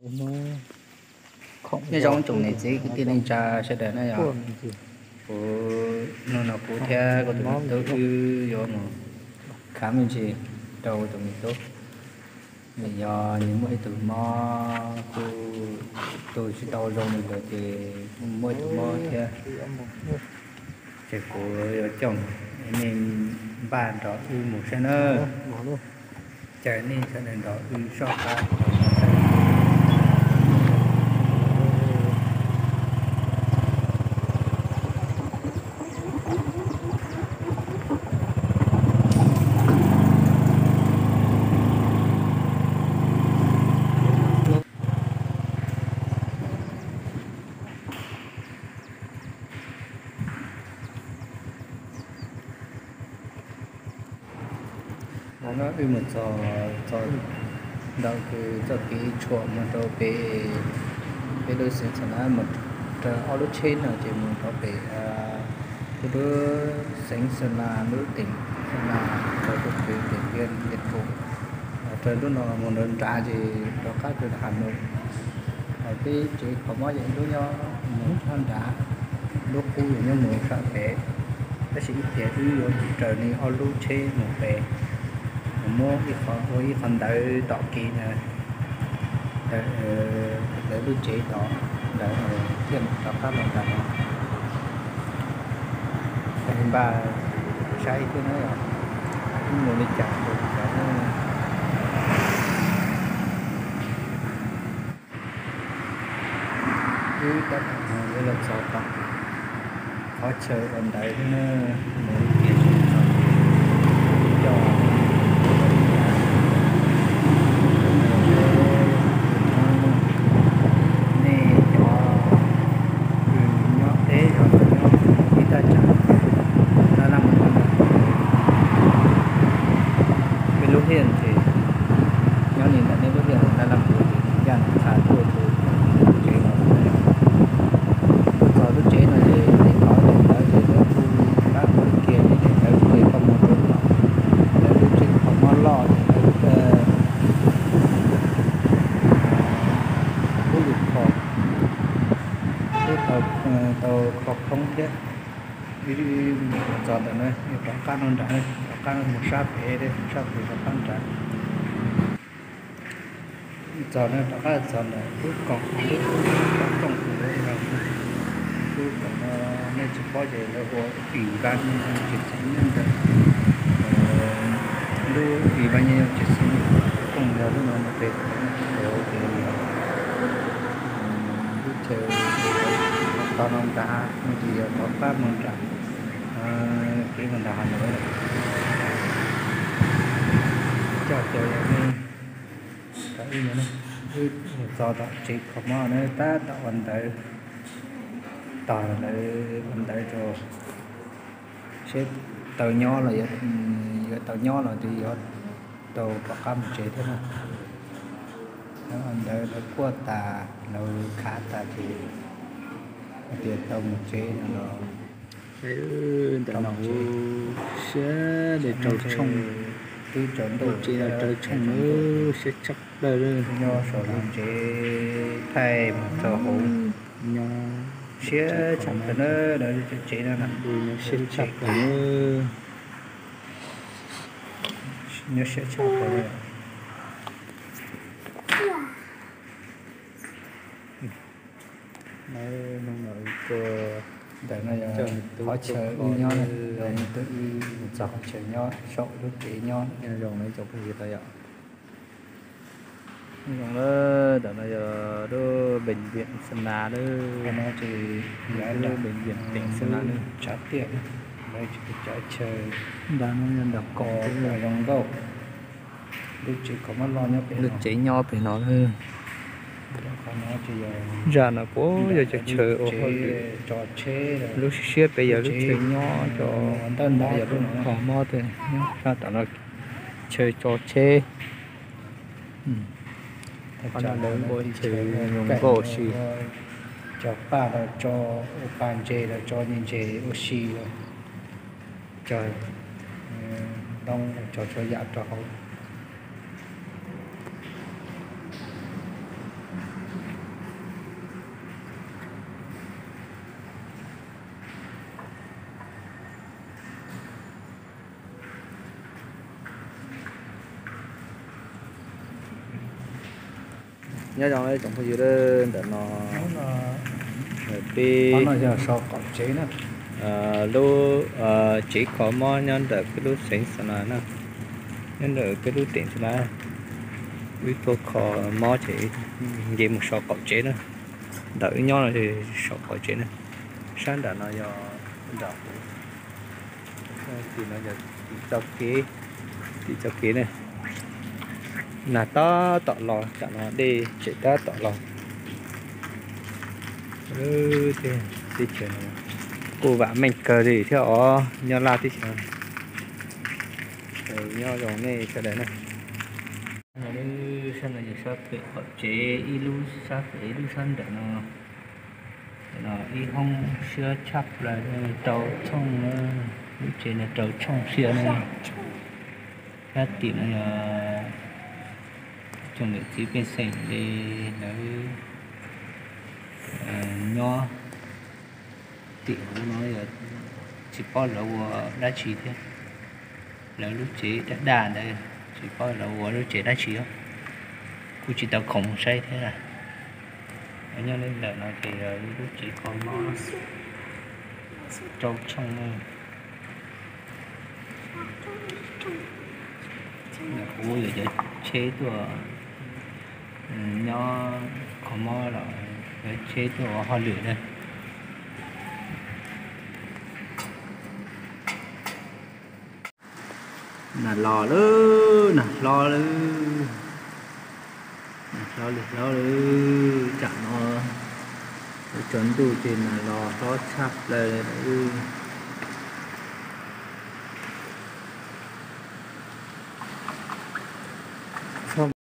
Nyob zoo tsoom niam txiv kwv tij neej tsa sawv daws na yom. Kuv, hnub no kuv thiab kuv tus me tub wb yuav mus khav me ntsis rau tus me tub. Vim yog nws muaj ib tug mob, kuj tu tsis tau zoo li lawm ces muaj ib tug mob thiab. Ces kuv yuav coj nej npaj nrog wb mus saib na. Caw nej sawv daws nrog wb soj qab. Wb mus txog, txog ntawm kws txoj kev tshuam mus rau pem, peb lub xeev Xas Nas mus raws ob lub tsheb no ces mus rau pem, lub xeev Xas Nas, lub teem Xas Nas, rau lub pem teem Vias Cas, raws lub no mus nram nrad ces rov qab rau Has Nois. Peb tsev kho mob yog ib lub nyob mus sab nrad, lub qub yog nyob mus sab pem, tab sis ib pliag wb yuav raws li ob lub tsheb mus pem, mus muab ib qho, ua ib qho ntawv tom kev na, ntawv lub tsev tod, ntawd thiaj rov qab los nram no. Npaj saib thiab na, wb mus li cas rau li cas. Wb tab tom yuav los txog tom qhov chaw ua ntawv thiab na, mus ib pliag txog coj nej cov kws nyob teb, cov nyob ib thaj tsam Laj Laj Mos, peb lub hiaj ces nyob li ntawm nej lub hiaj Laj Laj Mos ces ncaj nws qha tuaj rau lub tsev no. Tuaj txog lub tsev no ces nej thov daim ntawv ces lawv kuj pab tau kiag nej daim ntawv ces koj mus rau tom lawv lub tsev kho mob loj, lawv lub lus kho, lub tau kho khoob thiab. Wb txog ntawm no, rov qab no nram, rov qab mus sab pem, sab pem rov qab nram. Txog no rov qab txog ntawm lub koom, lub koom, lub koom no nej tsis paub ces lawv ua Ủy ban nhân dân thị trấn ntawd, lub Ủy ban nhân dân thị trấn Koom yog lub no mus pem, lub chaw tod no nram no ces yog rov qab mus nram kev mus nram Has Nois. Coj caw nej, wb mus txog tom tsev kho mob na, tab tom ua ntawv, tos lawv ua ntawv rau seb tau nyob los, yuav tau nyob los ces yuav tau rov qab mus tsev thiab na. Lawv ua ntawv lawv kuaj tas lawv khav tas ces hais tias tau mus tsev no los. Ntawm no siab li rau tshooj, lub tsev no rau tshooj na, siab tshaj plaws li. Nyob saum lub tsev thaij mus rau hauv, nyob siab tshaj plaws na, lub tsev no na, nyob siab tshaj plaws na. Nyob siab tshaj plaws. Ntawm no yog qhov chaw wb nyob, yog tus wb mus txog qhov chaw nyob saum lub tsev nyob. Zoo na, ntawm no yog lub bệnh viện Sơn La, lub bệnh viện tỉnh Sơn La. Tsav tiaj, lawv cov chaw ntawm no yog ntawm koom zoo nkauj. Lub tsev kho mob loj nyob pem, lub tsev nyob pem no. Zaj no puas yog cov chaw ua hauj lwm, lub siab pem yog lub chaw nyob cov ntawm no yog lub kho mob tej, nyob sab tom no chaw tso tsheb. Qhov no lawv ua chaw zoo nkauj si. Cov paj los tso, ua pa ntses los tso, ntses ua si los tso, ntoo los tso, tso yam rau hauv. Nyob zoo tsoom phooj ywg, ntawm no peb lub tsev kho mob nyob ntawm peb lub xeev Xa Nas na, nyob ntawm peb lub teem Xa Nas. Wb tuaj kho mob ces nce mus saum qaum tsev na. Ntawm wb nyob no saum qaum tsev na. Sab nram no yog nram tim no yog tim txoj kev, tim txoj kev na. Nag tab tom los, tam no dej tseem tab tom los. Teb chaws kuj vam meej kawg li thiab os, nyob Laj teb chaws. Nyob zoo nej sawv daws na. Sab no yog sab pem qaum tsev, ib lub sab pem, ib lub sab nram no. Ib hoob siab tshaj plaws, rau tshooj, lub tsev no rau tshooj siab na. Sab tim no yog tsoom niam txiv pej xeem li lawv nyob. Tim hauv no yog tsis paub lawv ua dab tsi thiab. Lawv lub tsev daj daj ntawd tsis paub lawv ua lub tsev dab tsi os. Kuj tsis tau khoom mus saib thiab. Nyob li ntawm no ces yog lub tsev kho mob rau tshooj. Kuv yuav cov tsheb tuaj nyob kho mob los cov tsheb tuaj ua hauj lwm na. Nag los lawm, nag hlob lawm, nag hlob li hlob lawm. Tsam no yuav tsaus ntuj ces nag los hlob tshaj plaws lawm.